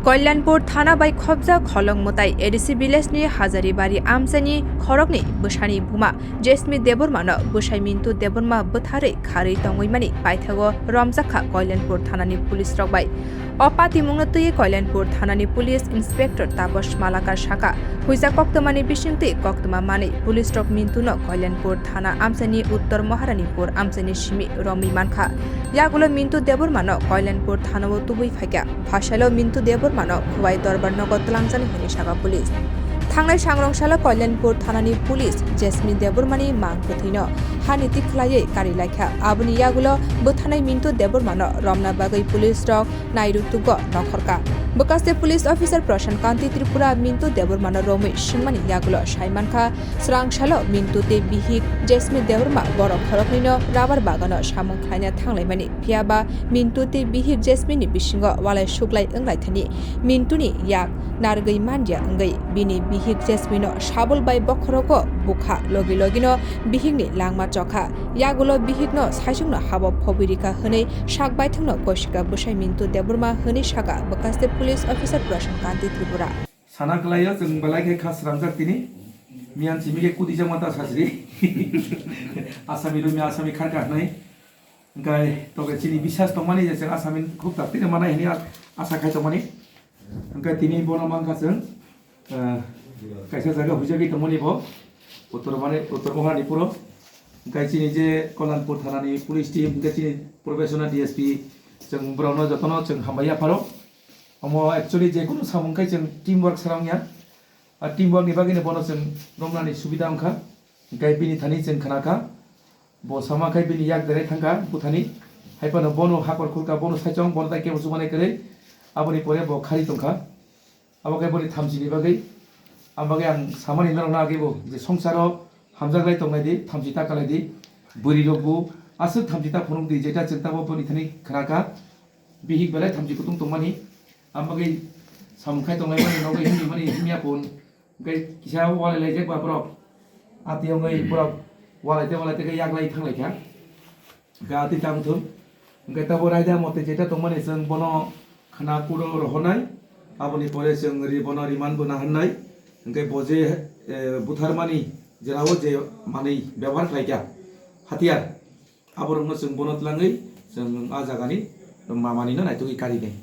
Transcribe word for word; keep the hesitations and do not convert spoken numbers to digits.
Kalyanpur thana bai khobjak kholong mwtai A D C village ni Hazaribari amchaini khoroknwi bwsani buma Jesmi Debbarma no bwsai Mintu Debbarma bwtharwi kharwi tongwi mani paithago romjak kha Kalyanpur thana ni police rok bai. O patimung no twiwi Kalyanpur thana ni police inspector Taposh Malakar sakha, huijak koktwma ni bisingtwi koktwma manwi police rok Mintu no Kalyanpur thana amchaini Uttor Maharanipur amchaini simi romwi mankha. Yagulo Mintu Debbarma no Kalyanpur thana o tubui phaikha. Phasailo Mintu Debbarma no Khowai Dorbar nogo twlangjani hwnwi sakha police. Thangnai sangrong salo Kalyanpur thana ni police Jesmi Debbarma ni mang bwthwi no hani tik khlaiwi kari laikha. Aboni yagulo bwthanai Mintu Debbarma no romna bagwi police rok nairutugo nokhorkha. Bwkhaste police officer Prashan Kanti Tripura Mintu Debbarma no romwi swngmani yagulo sai mankha, swrang salo Mintu tei bihik Jesmi Debbarma borok khoroknwi no rubber bagano samung khlaina thanglaimani. Phiya ba Mintu tei bihik Jesmi ni bisingo walai suklai wnglai thani Mintu ni yak narwgwi manliya wngwi bini bihik Jesmi no sabul bai bokhorogo bukha, logi logi no bihik ni langma chokha. Yagulo bihik no saichung no habo phobwi rikha hwnwi sak baithang no gosikha bwsai Mintu Debbarma hwnwi sakha bwkhaste police officer Prashan Kanti Tripura. Sana kwlaio chwng belai khe kha sramjak tini. Miyan simi khe kudi jama ta sasri. Asami rumi Asami kharka hnai. Hwnkhe toke chini bisas tongmani je chwng Asami khub tak tini manai hini asa khai tongmani. Hwnkhe tini bono mankha chwng, eh, kaisa jaga huijagwi tongmani bo. Uttor mane, Uttor Maharanipuro. Hwnkhe chini je Kalyanpur thanani police team, hwnkhe chini professional D S P, chwng borokno jotono chwng hambai yapharo. Omo actually je kunu samung khai chwng team work sara wngya. A team work ni bagwi no bono chwng romnani subida wngkha. Hwnkhe bini thani chwng khna kha. Bo sama khai bini yak derai thangkha buthani. Hai phano bono hakor khulkha, bono saichung, bono tai kebo chubanai kwrwi. Aboni pore bo khari tongkha. Abo khe boni thamchi ni bagwi. Ang bagwi ang samani norokno agwi bo je songsaro hamjaklai tongnai di, thamchi ta kalai di. Bwrwi rok bo aswk thamchi ta phunuk di, jeta chwng tabo boni thani khna kha. Bihik belai thamchi kutung tongmani. Ang bagwi samung khai tonglaimani, nogo himni mani himya phun. Hwnkhe kisa walai laijak ba borok. Ati wngwi borok walai tei walai tei khe yaklai thanglai kha. Hwnkhe ati tamo thung. Hwnkhe tabo raida mote jeta tongmani chwng bono khna kuro rohornai. Aboni pore chwng ri bono remand bo naharnai. Hwnkhe bo je, eh, butharmani jera o je manwi bebohar khlai kha, hatiyar. Aborokno chwng bono twlangwi chwng a jagani mamani no naitugwi karinai.